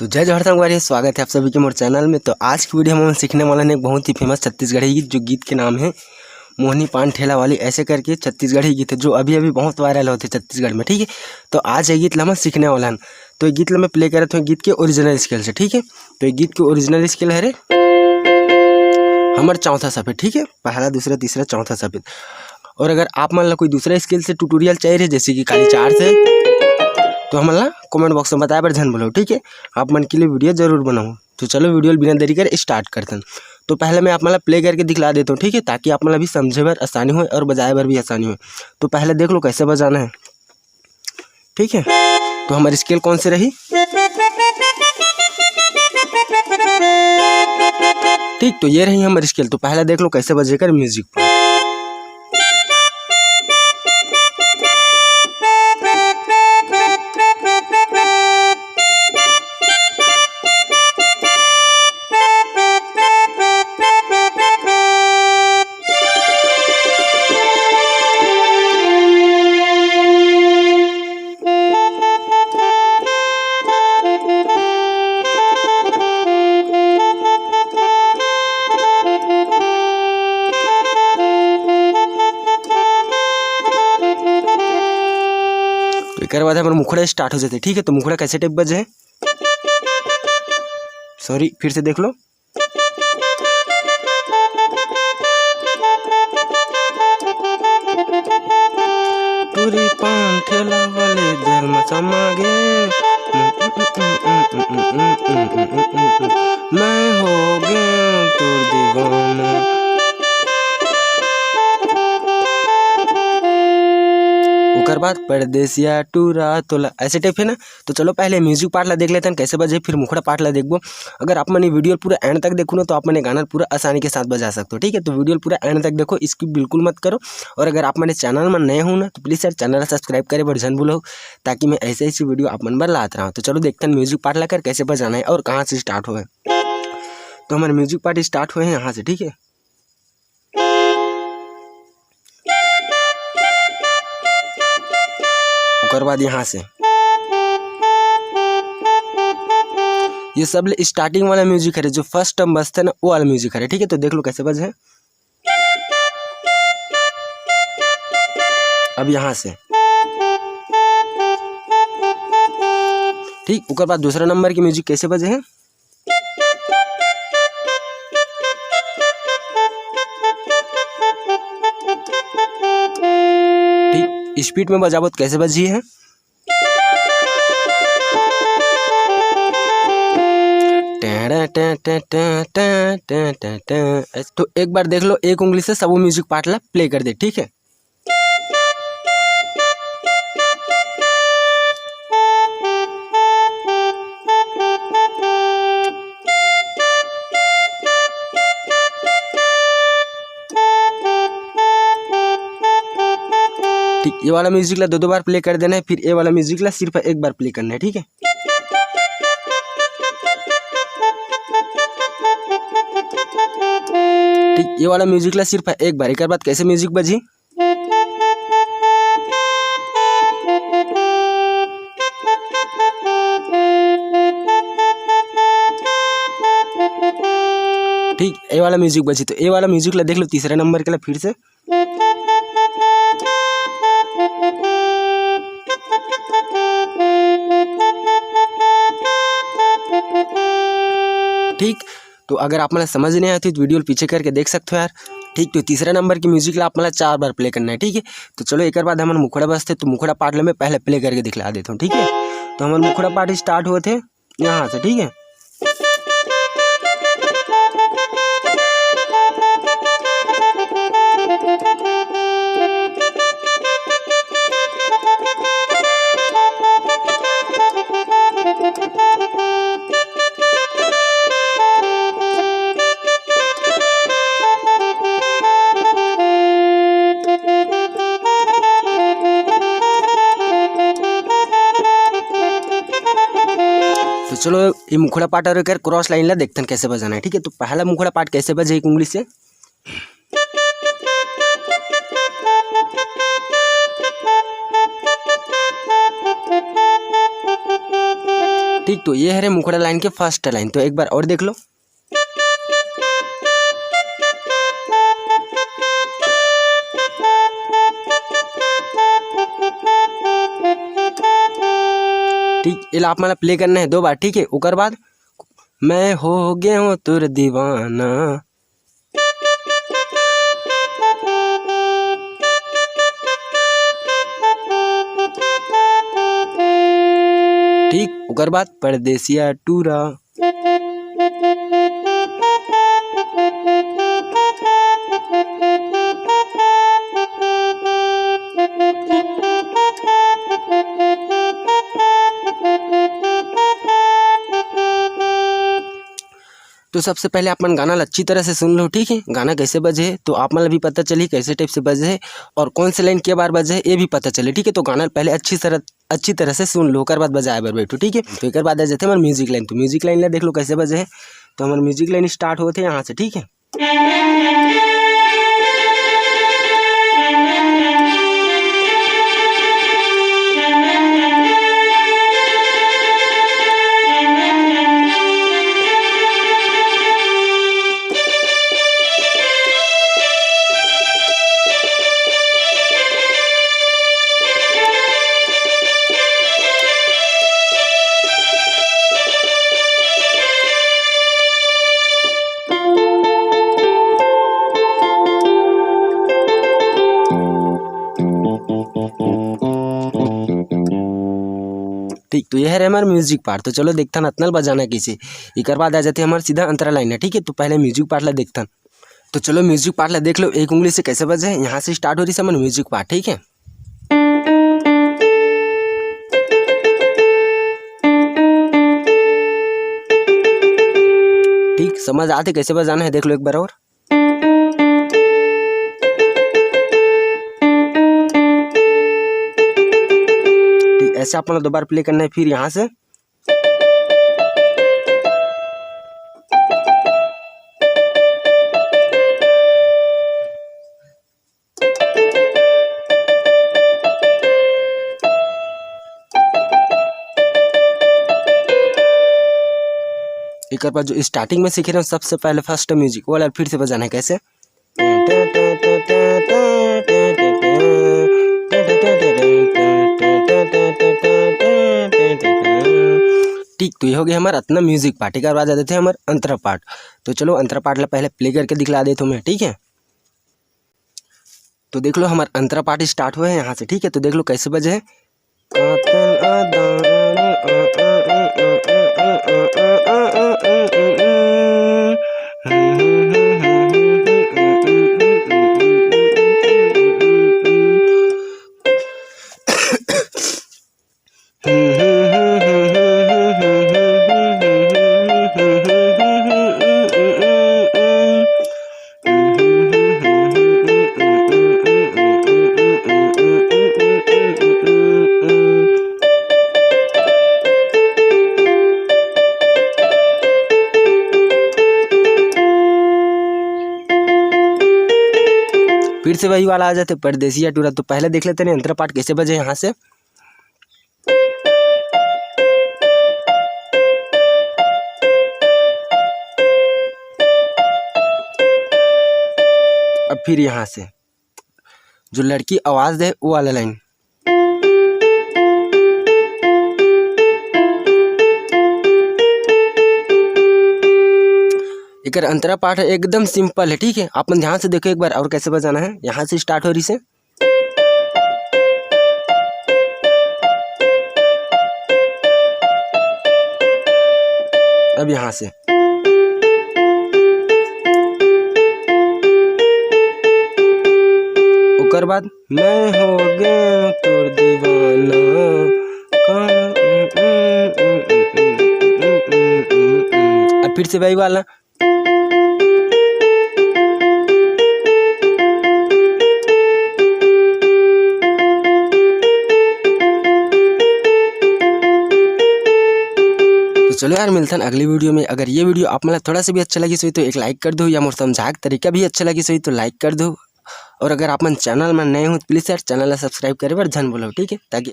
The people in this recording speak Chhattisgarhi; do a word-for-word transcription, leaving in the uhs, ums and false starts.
तो जय जोहार संगवारी, स्वागत है आप सभी के मोर चैनल में। तो आज की वीडियो में हम सीखने वाला हैं एक बहुत ही फेमस छत्तीसगढ़ी गीत, जो गीत के नाम है मोहनी पान ठेला वाली, ऐसे करके छत्तीसगढ़ी गीत है, जो अभी अभी बहुत वायरल होते छत्तीसगढ़ में, ठीक है। तो आज ये गीत ला हम सीखने वाला हैं। तो ये गीत ला मैं प्ले करत हूँ गीत के ओरिजिनल स्केल से, ठीक है। तो ये गीत के ओरिजिनल स्केल है रे हमर चौथा सफेद, ठीक है, पहला, दूसरा, तीसरा, चौथा सफेद। और अगर आप मन ला कोई दूसरा स्केल से ट्यूटोरियल चाहिए रहे, जैसे कि काली चार से, तो हमन ला कमेंट बॉक्स में बताए बर झन भूलो, ठीक है। आप मन के लिए वीडियो जरूर बनाऊँ। तो चलो वीडियो बिना देरी कर स्टार्ट करते हैं। तो पहले मैं आप मन ला प्ले करके दिखला देता हूँ, ठीक है, ताकि आप मन ला भी समझे बर आसानी हो और बजाए बर भी आसानी हो। तो पहले देख लो कैसे बजाना है, ठीक है। तो हमर स्केल कौन से रही? ठीक, तो ये रही हमर स्केल। तो पहला देख लो कैसे बजे कर म्यूजिक। तो एकर बाद हमर मुखड़ा स्टार्ट हो जाते, ठीक है। तो मुखड़ा कैसे टाइप बजे है, सॉरी, फिर से देख लो। टूरी पान ठेला वाले दिल में समा गे, मैं हो गया तोर दीवाना। ओकर बाद परदेसिया टूरा तोला, ऐसे टाइप है ना। तो चलो पहले म्यूजिक पार्ट ला देख लेते हैं कैसे बजे, फिर मुखड़ा पार्ट ला देखबो। अगर आप मन ये वीडियो पूरा एंड तक देखो ना, तो आप मन ये गाना पूरा आसानी के साथ बजा सकते हो, ठीक है। तो वीडियो पूरा एंड तक देखो, स्किप बिल्कुल मत करो। और अगर आप मन चैनल में नए हो ना, तो प्लीज यार चैनल सब्सक्राइब करे बर झन भूलो, ताकि मैं ऐसे ऐसी वीडियो आप मन बर लात रहूँ। तो चलो देखते हैं म्यूजिक पार्ट ला कर कैसे बजाना है और कहाँ से स्टार्ट हुआ है। तो हमारे म्यूजिक पार्ट स्टार्ट हुए हैं यहाँ से, ठीक है। ओकर बाद यहाँ से ये सब ले स्टार्टिंग वाला म्यूजिक हरे, जो फर्स्ट टाइम बजते ना, वो वाला म्यूजिक हरे, ठीक है। तो देख लो कैसे बजे है। अब यहाँ से ठीक, ओकर बाद दूसरा नंबर के म्यूजिक कैसे बजे है। ठीक, स्पीड में बजाबो तो कैसे बजी है। टें, टें, टें, टें, टें, टें, टें, टें। तो एक बार देख लो, एक उंगली से सब म्यूजिक पार्ट ला प्ले कर दे, ठीक है। ठीक, ये वाला म्यूजिक ला दो दो बार प्ले कर देना है, फिर ये वाला म्यूजिक ला सिर्फ एक बार प्ले करना है, ठीक है। ठीक, ये वाला म्यूजिक ला सिर्फ एक बार, एक बार बाद कैसे म्यूजिक बजी। ठीक, ए वाला म्यूजिक बजी, तो ए वाला म्यूजिक ला देख लो, तीसरा नंबर के ला फिर से। ठीक, तो अगर आप मन ला समझ नहीं आती तो वीडियो ला पीछे करके देख सकते हो यार। ठीक, तो तीसरा नंबर के म्यूजिक ला आप मन ला चार बार प्ले करना है, ठीक है। तो चलो, एक बार हमन मुखड़ा बजते, तो मुखड़ा पार्ट ला मैं पहले प्ले करके दिखला देता हूँ, ठीक है। तो हमन मुखड़ा पार्ट स्टार्ट होते हैं यहाँ से, ठीक है। तो चलो, ये मुखड़ा पार्ट और एकर क्रॉस लाइन ला देखथन कैसे बजाना है, ठीक है। तो पहला मुखड़ा पार्ट कैसे बजे एक उंगली से। ठीक, तो ये हरे मुखड़ा लाइन के फर्स्ट लाइन, तो एक बार और देख लो। ठीक, एला आप मन ला प्ले करना है दो बार, ठीक है। ओकर बाद, मैं हो गे हों तोर दीवाना। ठीक, ओकर बाद परदेसिया टूरा। तो सबसे पहले आप मन गाना ला अच्छी तरह से सुन लो, ठीक है। गाना कैसे बजे है तो आप मन ला भी पता चली कैसे टाइप से बजे है और कौन से लाइन के बार बजे है, ये भी पता चले, ठीक है। तो गाना पहले अच्छी तरह, अच्छी तरह से सुन लो, ओकर बाद बजाए बर बैठो, ठीक है। तो एक बार आ जाते हैं हमारे म्यूजिक लाइन। तो म्यूजिक लाइन ला देख लो कैसे बजे है। तो हमारे म्यूजिक लाइन स्टार्ट होते हैं यहाँ से, ठीक है। ठीक, तो ये हरे हमार म्यूजिक पार्ट। तो चलो देखथन अतना ल बजाना कइसे। एकर बाद आ जाथे हमार सीधा अंतरा लाइन है, ठीक है। तो पहले म्यूजिक पार्ट ला देखथन। तो चलो म्यूजिक पार्ट ला देख लो, एक उंगली से कैसे बजे है। यहाँ से स्टार्ट हो रही हमर म्यूजिक पार्ट, ठीक है। ठीक, समझ आते कैसे बजाना है, देख लो एक बार और। ठीक, ऐसे आप मन ला दो बार प्ले करना है। फिर यहाँ से एकर बाद जो स्टार्टिंग में सीखे रहे, सबसे पहले फर्स्ट म्यूजिक वाला फिर से बजाना है। कैसे? ठीक, तो ये हो गया हमार अतना म्यूजिक पार्ट। एकर बाद आ जाते हैं हमार अंतरा पार्ट। तो चलो अंतरा पार्ट ला पहले प्ले करके दिखला देता हूँ मैं, ठीक है। तो देख लो हमार अंतरा पार्ट स्टार्ट हुआ है यहाँ से, ठीक है। तो देख लो कैसे बजे है। फिर से वही वाला आ जाते, परदेसिया टूरा। तो पहले देख लेते हैं अंतरा पार्ट कैसे बजे यहाँ से। अब फिर यहाँ से जो लड़की आवाज दे, वो वाला लाइन। एकर अंतरा पाठ एकदम सिंपल है, ठीक है। आप मन ध्यान से देखो एक बार, और कैसे बजाना है। यहाँ से स्टार्ट हो रही से, अब यहाँ से ओकर बाद मैं हो गया तोर दीवाना। अब फिर से वही वाला। तो चलो यार, मिलथन अगली वीडियो में। अगर ये वीडियो आप मन ला थोड़ा सा भी अच्छा लगिस होही तो एक लाइक कर दो, या मोर समझाए के तरीका भी अच्छा लगिस होही तो लाइक कर दो। और अगर आप मन चैनल में नए हो तो प्लीज यार चैनल ला सब्सक्राइब करे बर झन भूलो, ठीक है, ताकि